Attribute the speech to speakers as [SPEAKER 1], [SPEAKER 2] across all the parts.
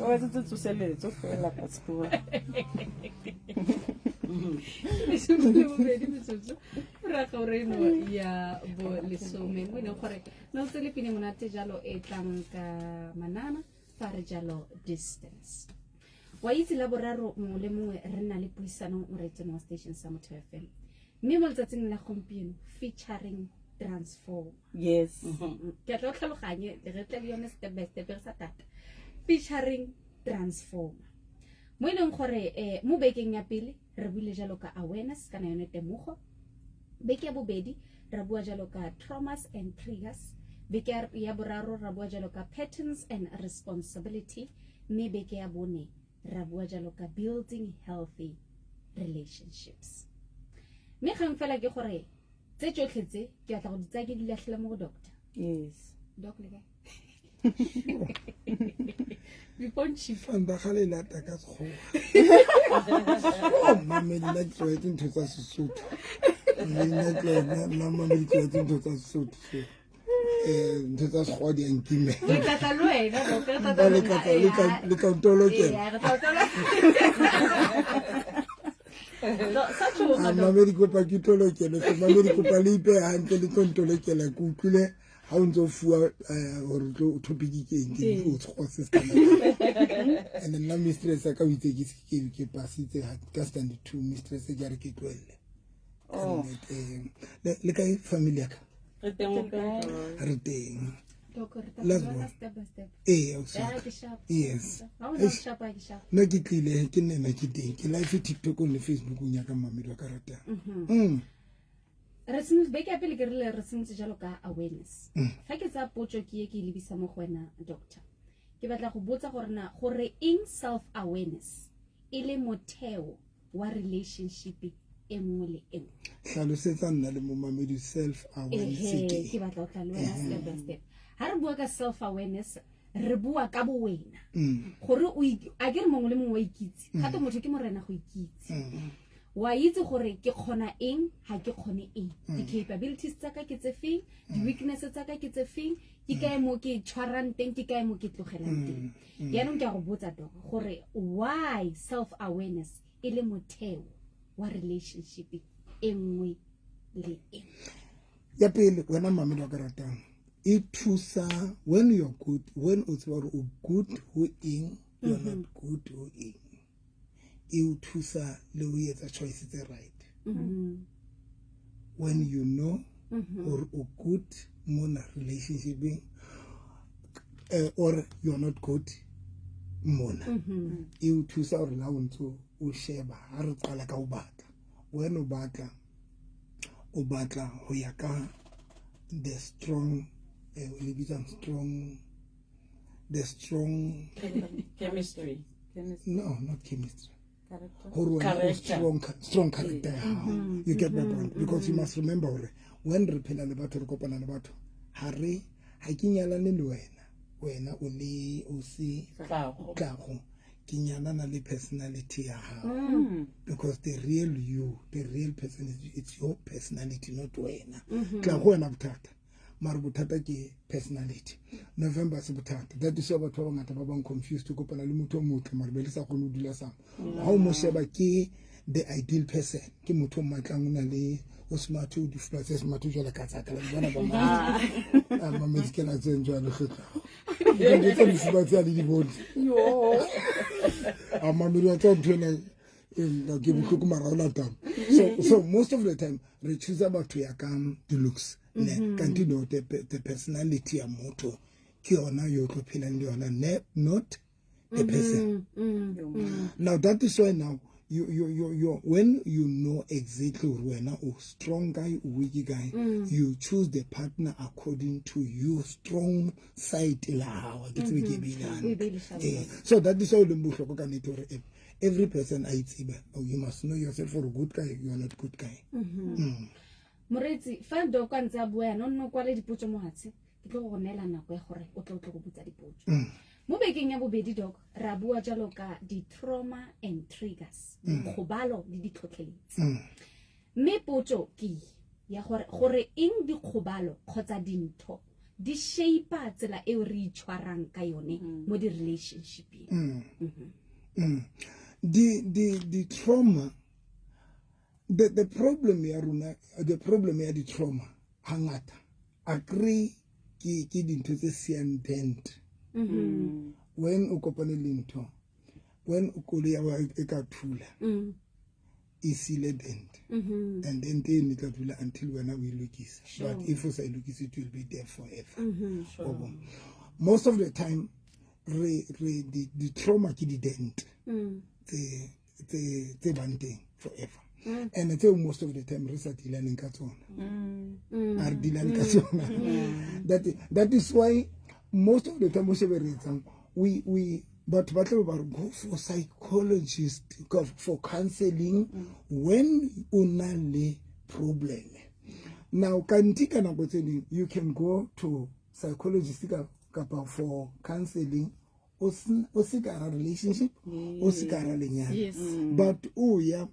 [SPEAKER 1] O etsetse tsoseletso fela ka sekgowa.
[SPEAKER 2] 12 metsotso morago ga ura eno ya bolesome, mo e leng gore ne o tsele pine monate jalo e tlang ka manana fa re jalo distance. Wa itse, la boraro mongwe le mongwe re nna le puisano moreetsong wa station sa Motho FM, mme mo letsatsing la gompieno featuring transform. Ke tla o tlhaloganye, re tle le yone step by step, re sa tata featuring transformer, mo e leng gore mo bekeng ya pele re buile jalo ka awareness kana yone temogo, beke ya bobedi ra bua jalo ka traumas and triggers, beke ya boraro ra bua jalo ka patterns and responsibility, mme beke ya bone ra bua jalo ka building healthy relationships. Mme kgang fela ke gore tse tsotlhe tse ke batla go di tsaya ke di latlhela mo go doctor. Doc, le kae? Before chief.
[SPEAKER 3] Fanta le lata ka sekgowa. Oh, mamedi, nna ke tlwaetse ntho tsa Sesotho. Nna nna mamedi, tlwaetse ntho tsa Sesotho, so ntho tsa sekgowa di a nkimela.
[SPEAKER 2] Re tlatla le wena, doc, re tlatla
[SPEAKER 3] Ba
[SPEAKER 2] le
[SPEAKER 3] le le tla ntolokela.
[SPEAKER 2] Ee, re tla o sa tshoga,
[SPEAKER 3] Ah,
[SPEAKER 2] doc.
[SPEAKER 3] Mamedi, kopa ke tolokele. So mamedi, kopa le ipe hantle, le tlo ntolokela. Ke utlwile ha o ntse o fuwa hore o tlo topic ke eng, ke o sekgowa se se kana. And nna mistress ya ka o itse ke ke pasitse ka standard 2, mistress ke a re ke tlohelle. Ka nnete, le kae family ya ka?
[SPEAKER 1] Re teng, o kae?
[SPEAKER 3] Re teng.
[SPEAKER 2] Doc, re tla
[SPEAKER 3] Last
[SPEAKER 2] bua ka
[SPEAKER 3] one.
[SPEAKER 2] step by step.
[SPEAKER 3] Ee, ausi
[SPEAKER 2] Ya,
[SPEAKER 3] wa ka.
[SPEAKER 2] ke sharp.
[SPEAKER 3] Yes.
[SPEAKER 2] Ha o na
[SPEAKER 3] Eish.
[SPEAKER 2] sharp, ha ke sharp.
[SPEAKER 3] Nna ke tlile, ke nna ke teng, ke live TikTokong le Facebookong ya ka, mamedi wa ka ratang.
[SPEAKER 2] Re simolotse beke ya pele, ke rile re simolotse jalo ka awareness. Fa ke tsaya potso ke e ke e lebisa mo go wena, doctor, ke batla go botsa gore na gore eng self awareness e le motheo wa relationship e nngwe le e nngwe?
[SPEAKER 3] Tlhalosetsa nna le momamedi self awareness.
[SPEAKER 2] Ehe,
[SPEAKER 3] ke
[SPEAKER 2] ke batla go tla le wena step by step. Ha re bua ka self awareness, re bua ka bo wena, gore a ke re mongwe le mongwe wa ikitse, gape motho ke morena go ikitse. Wa itse gore ke kgona eng, ga ke kgone eng, di-capabilities tsa ka ke tse feng, di-weakness tsa ka ke tse feng, ke kae mo ke tshwarang teng, ke kae mo ke tlogelang teng. Yaanong ke a go botsa, doc, gore why self awareness e le motheo wa relationship e nngwe le e nngwe?
[SPEAKER 3] Ya pele, wena mamedi wa ka ratang, e thusa when you're good, when o tseba gore o good ho eng, you're not good ho eng, e o thusa le ho etsa choice tse right. When you know gore o good mona relationshipeng or you're not good mona, e o thusa gore la o ntse o sheba. Ha re qala ka o batla, when o batla ho ya ka the strong, le bitsang strong, the strong
[SPEAKER 1] Chemistry.
[SPEAKER 3] No, not chemistry. Gore wena o
[SPEAKER 1] Character.
[SPEAKER 3] strong character ya hao. You get my point? Because you must remember hore when re phela le batho, re kopana le batho, ha re ha ke nyalane le wena, wena o le o se
[SPEAKER 1] Tlago.
[SPEAKER 3] tlago, ke nyalana le personality ya hao, because the real you, the real person is, it's your personality, not wena tla go wena bothata. Mara bothata ke personality. November se bothata. That is why batho ba bangata ba bang confused. O kopana le motho o motle, mara be le sa kgone ho dula sama. Ha o mo sheba, ke the ideal person, ke motho o matlang, o na le o smart, o difuba tse smart jwale ka tsaka la di bona ba mamedi ke la tseng jwale kgetla ke tse difuba tse a le di bone. A mamedi wa tsa ntho ena ke bohloko, mara o latang. So most of the time re choose batho ya ka di-looks ne, kanti no, the personality ya motho ke yona yo tlo phelang le yona ne, not the person. Now that is why now you when you know exactly hore wena o strong guy, o weak guy, you choose the partner according to your strong side la hao. Ke tsebe ke beile
[SPEAKER 2] O e
[SPEAKER 3] hantle.
[SPEAKER 2] beile sharp.
[SPEAKER 3] Eh, so that is why o leng bohlokwa ka nnete hore every person a itsebe. Oh, you must know yourself for a good guy, you are not good guy.
[SPEAKER 2] Moreetsi, fa doc a ntse a bua yana, o nne o kwale dipotso mo fatshe, ke tlo go go neela nako ya gore o tle go botsa dipotso. Mo bekeng ya bobedi, doc, ra bua jalo ka di-trauma and triggers, dikgobalo le ditlhotlheletsi. Mme potso ke ya gore eng dikgobalo kgotsa dintho di shape tsela eo re itshwarang ka yone mo di relationshipeng.
[SPEAKER 3] Di trauma, the problem ya rona, the problem ya di trauma hangata a kry ke dintho tse siyang dent. When o kopane le ntho, when o koloi ya e ka thula, e sile dent, and dent eno e tla dula until wena o e lokisa. But if o sa e lokise, it will be there forever. Wa bona? Most of the time re di trauma ke di dent tse bang teng forever, and tseo most of the time re sa dealaneng ka tsona, a re dealane ka tsona. That is why most of the time o shebe re etsang, we batho ba tlabe ba re go for psychologist, go for counseling when o na le problem. Now kanti ka nako tse ding you can go to psychologist kapa for counseling o se ka hara relationship, o se ka hara lenyalo. But o ya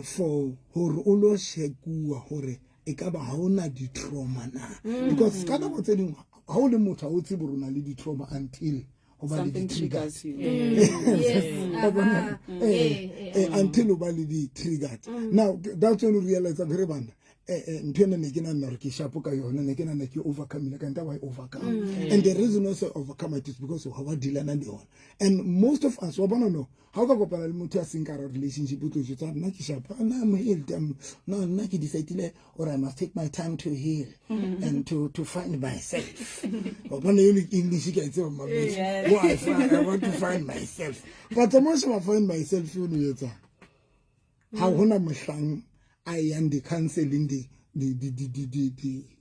[SPEAKER 3] for hore o lo shekuwa hore e ka ba ha ona di-trauma na, because ka nako tse ding ha o le motho ha o tsebe hore o na le di-trauma until ho ba le
[SPEAKER 1] Something
[SPEAKER 3] di-triggers.
[SPEAKER 1] triggers you.
[SPEAKER 3] Wa bona? Until o ba le di-triggers. Now that's when you realize hore bana, ntho ena ne ke nahana hore ke sharp ka yona, ne ke nahana ke overcome-ile, kante wa e overcome. And the reason also overcome it is because ha wa dealana le yona. And most of us, wa bona no, ha o ka kopana le motho ya seng ka hara relationship, o tlo jwetsa hore nna ke sharp, nna I'm healed, no, nna ke decide-ile or I must take my time to heal and to find myself. Wa bona yone English ke a e tseba, Mamedi. Why I want to find myself. But the most I find myself, you know, etsa. Ha hona mohlang a yang di-counseling,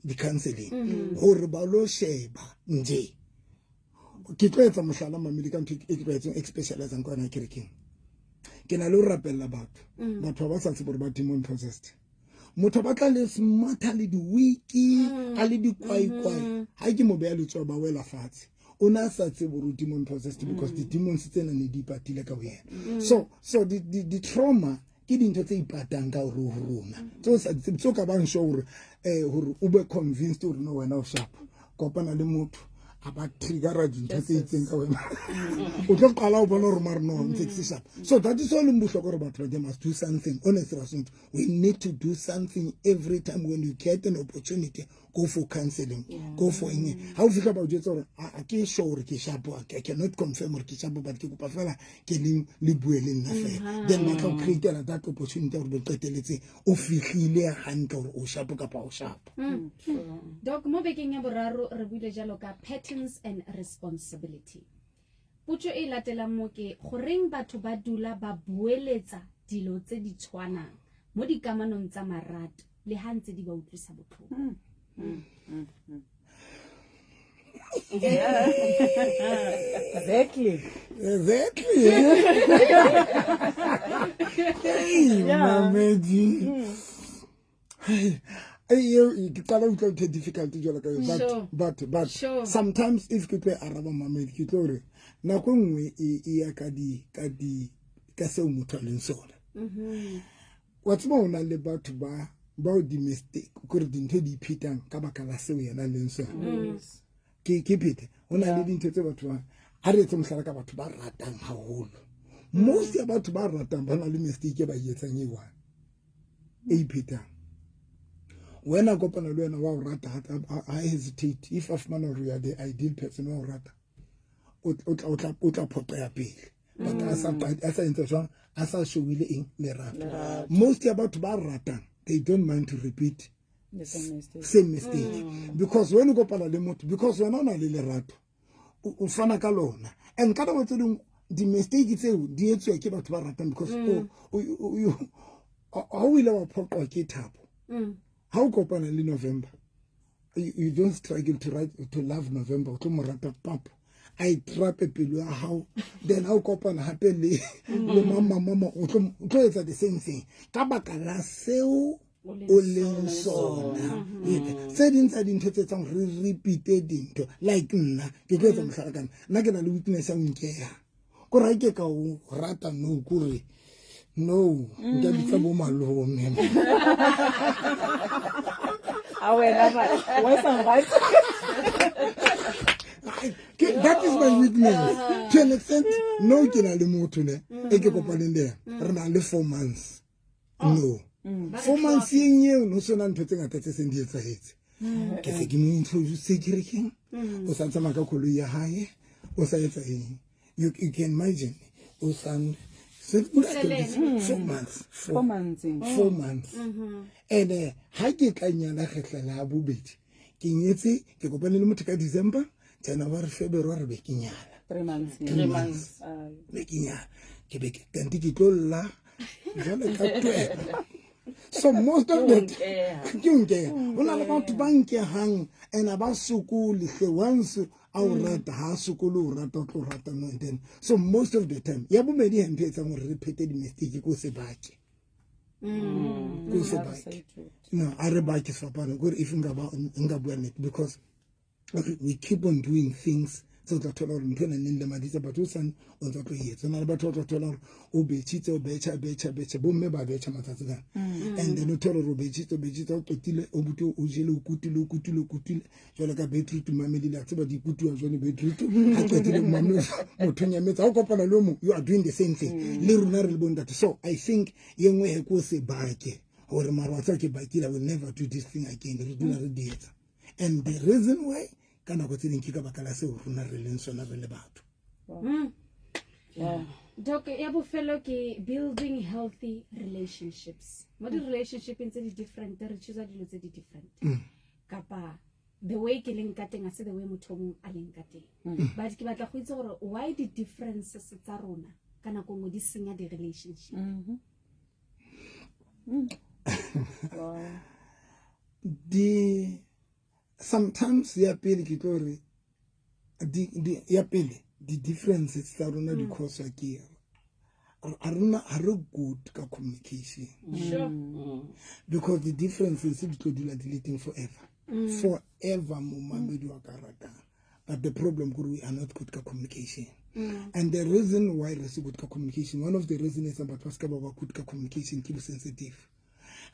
[SPEAKER 3] di-counseling hore ba lo sheba nje. Ke tlo etsa mohlala, Mamedi, ka ntho e ke tlwaetseng, e ke specializang ka yona kerekeng. Ke na le ho rapella batho. Batho ba ba sa tsebe hore ba demon possessed. Motho ba tla le smarter le di-wiki, a le dikwaikwai. Ha ke mo beha letsoho ba wela fatshe. O na sa tsebe hore o demon possessed because di-demons tsena ne di ipatile ka ho yena. So di trauma ke dintho tse ipatang ka hore ho rona. Tseo sa tsebe, tseo ka bang sure hore o be convinced hore no wena o sharp. Kopana le motho a ba triggera dintho tse itseng ka wena. O tlo qala o bona hore mare no, ntse ke se sharp. So that is all bohlokwa hore batho ba, they must do something. Honestly, Rasunto, we need to do something every time when you get an opportunity. Go for counseling. Go for eng. Ha o fihla ba o jwetsa hore, a ke sure hore ke sharp, I cannot confirm hore ke sharp, but ke kopa fela ke leng le bue le nna fela. Then ba tla o create-ela that opportunity hore bo qetelletse o fihlile hantle hore o sharp kapa o sharp.
[SPEAKER 2] Doc, mo bekeng ya boraro re buile jalo ka patterns and responsibility. Potso e latelang mo ke goreng batho ba dula ba boeletsa dilo tse di tshwanang mo dikamanong tsa marato le ha ntse di ba utlwisa botlhoko.
[SPEAKER 1] Exactly.
[SPEAKER 3] Exactly. Hey, Mamedi. Hey, ke qala ho utlwa ntho e difficult jwalo ka yona, but sometimes if ke tlo e araba, Mamedi, ke tlo re nako e nngwe e ya ka seo motho a leng sona. Wa tseba ho na le batho ba bao di-mistake, kore dintho di iphetang ka baka la seo yena a leng sona. Ke phete ho na le dintho tse batho ba, ha re etse mohlala ka batho ba ratang haholo. Most ya batho ba ratang ba na le mistake e ba e etsang e one e iphetang. Wena kopana le wena wa o rata, ha hesitate. If a fumana hore you are the ideal person, wa o rata, o tla phoqeha pele. But a sa entse jwang, a sa showile eng lerato.
[SPEAKER 1] Lerato.
[SPEAKER 3] Most ya batho ba ratang, they don't mind to repeat
[SPEAKER 1] the same mistake.
[SPEAKER 3] Same mistake. Because when o kopana le motho, because wena o na le lerato, o fana ka lona. And ka nako tse ding, di-mistake tseo di etsuwa ke batho ba ratang because ha o ile wa phoqwa ke Thabo. Ha o kopana le November, you don't struggle to write to love November, o tlo mo rata pap. A e trape pelo ya hao, then ha o kopana hape le mama, mama, o tlo etsa the same thing. Ka baka la seo o leng sona. Tse ding tsa dintho tse etsang re repeat-e dintho, like nna, ke tlo etsa mohlala ka nna. Nna ke na le weakness ya ho nkeha. Kore ha ke ka o rata no, kore no, nka bitsa bo malome.
[SPEAKER 1] A wena ba wa sa nrate.
[SPEAKER 3] That is my weakness to an extent. No, ke na le motho ne e ke kopaneng le ena, re na le 4 months. No, 4 months eng eo, no sena ntho tse ngata tse seng di etsahetse. Ke se ke mo introduce kerekeng, o sa tsamaya ka koloi ya hae, o sa etsa eng. You can imagine, o sa 4 months.
[SPEAKER 1] 4 months.
[SPEAKER 3] 4 months. And ha ke tla nyala kgetla la bobedi, ke nyetse, ke kopane le motho ka December, January, February be ke nyala.
[SPEAKER 1] 3 months.
[SPEAKER 3] 3 months be ke nyala. Ke be ke kante ke tlo lla jwale ka tweba. So most of the ke nkeha. Ho na le batho ba nkehang and ba sokole hle. Once a o rata, ha a sokole o rata, o tlo rata. No, and then so most of the time ya bobedi, he ntho e etsang hore re phete di-mistake ko sebake, ko sebake. No, a re bake sefapano kore if nka ba nka bua nnete, because we keep on doing things tse o tla thola gore ntho ena neng lemaditse batho o sane o ntse o tlo e etsa. O na le batho ba tla thola gore o betšhitse, o betšha, betšha, betšha. Bomme ba betšha matsatsi kana. And then o thola gore o betšhitse, o betšhitse, o qetile, o bute, o jele, o kutile, o kutile, o kutile jwalo ka beetroot. Mamedile a tseba di kutiwa jwane beetroot. Ha qetile mame motho nyametse, ha o kopana le o mong, you are doing the same thing. Le rona re le bontate. So I think ye nngwe he ko se bake gore mara wa tseba ke bakile, I will never do this thing again. Re dula re di etsa, and the reason why ka nako tse ding ke ka baka la seo rona re leng sona re le batho.
[SPEAKER 2] Doc, ya bofelo ke building healthy relationships. Mo di-relationshipeng tse di different, re choose dilo tse di different, kapa the way ke leng ka teng a se the way motho o mongwe a leng ka teng. But ke batla go itse gore why di-differences tsa rona ka nako nngwe di senya di-relationship.
[SPEAKER 3] Di sometimes ya pele ke tlo re di ya pele di-differences tsa rona di cause ke a rona ha re good ka communication. Because the differences di tlo dula di le teng forever, forever, momamedi wa ka ratang. But the problem kore we are not good ka communication. And the reason why re se good ka communication, one of the reason is batho ba se ka ba ba good ka communication ke bo sensitive.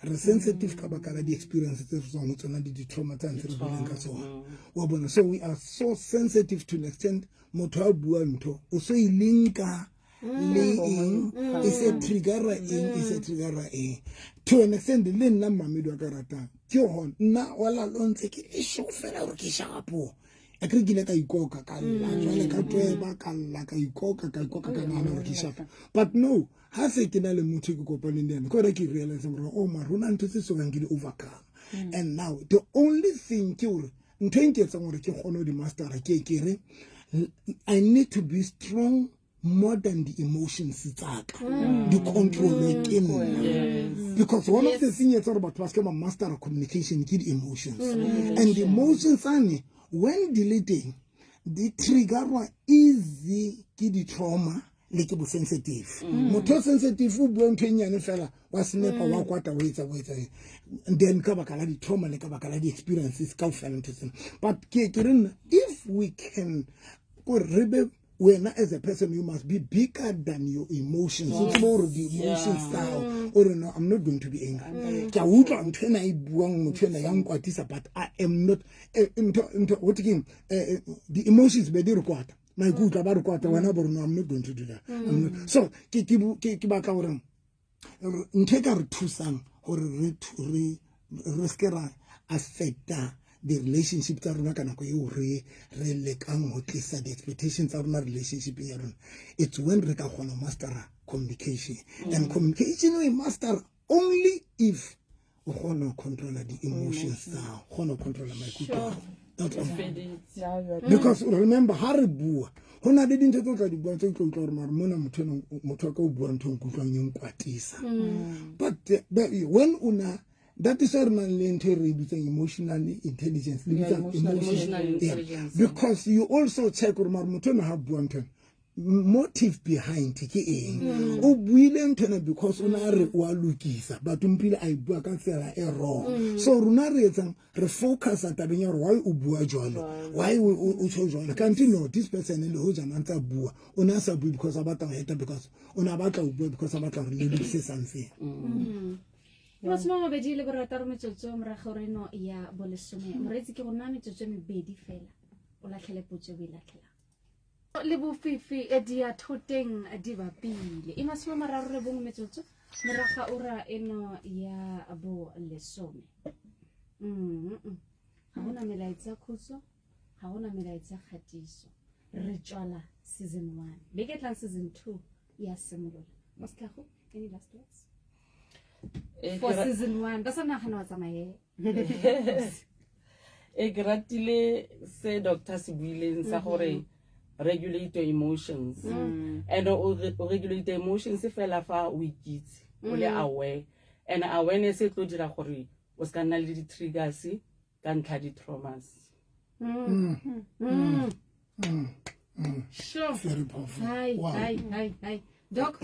[SPEAKER 3] Re sensitive ka baka la di-experience tse re tswang ho tsona le di-trauma tsa ntse re buileng ka tsona, wa bona. So we are so sensitive to an extent motho a bua ntho, o so e linka le eng, e se triggera eng, e se triggera eng, to an extent. Le nna mmamedi wa ka ratang, ke gona nna wala lo ntse ke le sure fela gore ke shapo. A kere ke ile ka ikoka, ka lla jwale ka tweba, ka lla, ka ikoka, ka ikoka, ka nahana gore ke shapo. But no, ha se ke na le motho e ke kopaneng le ena, ke gona ke realize gore oh mara ho na ntho tse sokang ke di overcome. And now the only thing ke gore ntho e nketsang gore ke kgone ho di mastera ke re I need to be strong more than the emotions tsaka di control ke nna, because one of the thing etsa gore batho ba se ke ba mastera communication ke di-emotions. And the emotions ane when di le teng, di triggerwa easy ke di-trauma le ke bo-sensitive. Motho o sensitive o bua ntho e nnyane fela, wa snappa, wa kwata, o etsa, o etsa. And then ka baka la di-trauma le ka baka la di-experiences kaofela ntho tsena. But ke re nna, if we can kore re be wena as a person, you must be bigger than your emotions. O tsebe gore di-emotions tsa hao o re, no, I'm not going to be angry. Ke a utlwa ntho ena e buang motho ena ya nkwatisa, but I am not ntho ho thwe keng, di-emotions be di re kwata, maikutlo a ba re kwata, wena bo re, no, I'm not going to do that. I'm not. So ke batla gore ntho e ka re thusang gore re seke ra affecta di-relationship tsa rona ka nako eo re lekang ho tlisa di-expectations tsa rona relationship ya rona, it's when re ka kgona ho mastera communication. And communication o e master only if o kgona ho controla di-emotions tsa hao, o kgona ho controla maikutlo a hao. That's all.
[SPEAKER 1] Yeah, you are
[SPEAKER 3] Because remember, ha re bua, ho na le dintho tse o tla di buang tse o tlo utlwa gore mare mona motho ena, motho wa ka o bua ntho e nkutlwang e nkwatisa. But when o na, that is why re nang le ntho e re e bitsang emotional intelligence le
[SPEAKER 1] Yeah,
[SPEAKER 3] bitsa
[SPEAKER 1] emotional emotional
[SPEAKER 3] yeah.
[SPEAKER 1] intelligence.
[SPEAKER 3] Because you also check gore mare motho ena ha bua ntho ena, motive behind ke eng. O buile ntho ena because o na re o a lokisa, but o mpile a e bua ka tsela e wrong. So rona re etsang, re focusa tabeng ya gore why o bua jwalo, why o tjho jwalo, kante no, this person le hojana a ntse a bua, o ne a sa bue because a batla ho heta, because o ne a batla ho bua because a batla hore le lokise something.
[SPEAKER 2] Ke 26 metsotso morago reno ya bolesome. Moreetsi ke go nna metsotso e mebedi fela. O latlhele potso e o e latlhelang. Le bofifi di ya thoteng di bapile. E 31 metsotso moraga ura eno ya bolesome. Ga gona melaetsa khutso, ga gona melaetsa kgatiso. Re tswala season 1. Beke e tlang season 2 ya simolola. Mosetlhago, any last words? For season 1, ba sa nagana wa tsamaye.
[SPEAKER 1] Ke ratile se doctor se buileng sa gore regulate your emotions. And o regulate emotions fela fa o ikitse, o le aware. And awareness e tlo dira gore o ska nna le di-triggers ka ntlha di-traumas.
[SPEAKER 2] Sure.
[SPEAKER 3] Very powerful.
[SPEAKER 2] Hi,
[SPEAKER 3] Wow.
[SPEAKER 2] hi, hi, hi. Doc,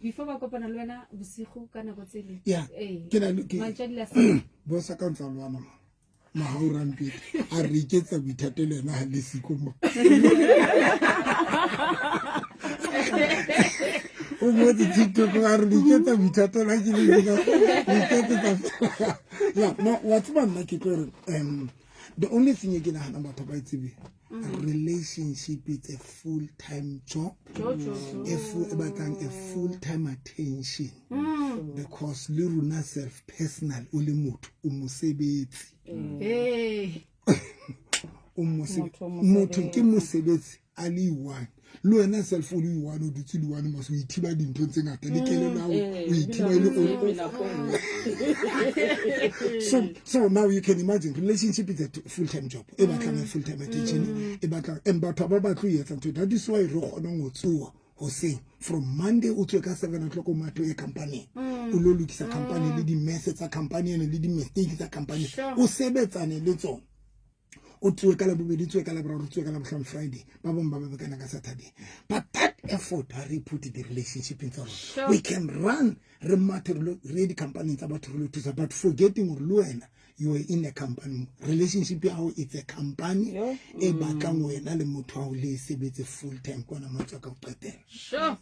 [SPEAKER 2] before ba kopana le wena bosigo ka nako tse le.
[SPEAKER 3] Yeah. Ke na le-
[SPEAKER 2] Mantswe a dila se.
[SPEAKER 3] Bosa ka ntsa lwana mo. Mahau Rampete a re iketsa boithatelo ena ha le siko mo. O ngotse TikTok a re le iketsa boithatelo ha ke le iketsetsa fela. Yeah, no, wa tseba nna ke tlo re the only thing e ke nahanang batho ba e tsebe, relationship is a full time job. E e batlang a full time attention. Because le rona self personal o le motho o mosebetsi.
[SPEAKER 2] Hey.
[SPEAKER 3] O motho ke mosebetsi a le one. Le wena self o le one o dutse le one mos o ithiba dintho tse ngata le kelello ya hao, o ithiba e le So now you can imagine relationship is a full time job. E batlang a full time attention. E batlang and batho ba batlo e etsa ntho. That is why re kgonang ho tsoha hoseng from Monday o tswe ka 7 o'clock o mathe o ye company. O lo lokisa company le di-mess tsa company ene le di-mistake tsa company. O sebetsane le tsona. O tsoe ka Labobedi, o tsoe ka Laboraro, o tsoe ka Labohlano, Friday. Ba bang ba bekana ka Saturday. But that effort ha re put the relationship in tsa rona. We can run re mathe re ye di-company tsa batho re lo thusa, but forgetting hore le wena you are in a company. Relationship ya hao it's a company e batlang wena le motho wa hao le sebetse full time ke ona mantswe a ka ho qetela.
[SPEAKER 2] Sure.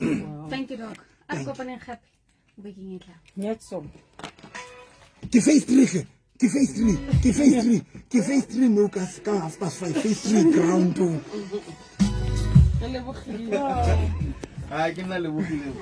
[SPEAKER 2] Thank you, Doc. A re kopaneng gape bekeng e tlang.
[SPEAKER 1] Nyetso.
[SPEAKER 3] Ke phase 3 hle. Ke phase 3. Ke phase 3. Ke phase 3 mo ka 5:30 phase 3 ground.
[SPEAKER 1] Re lebogile.
[SPEAKER 4] Ah, ke nna lebogile.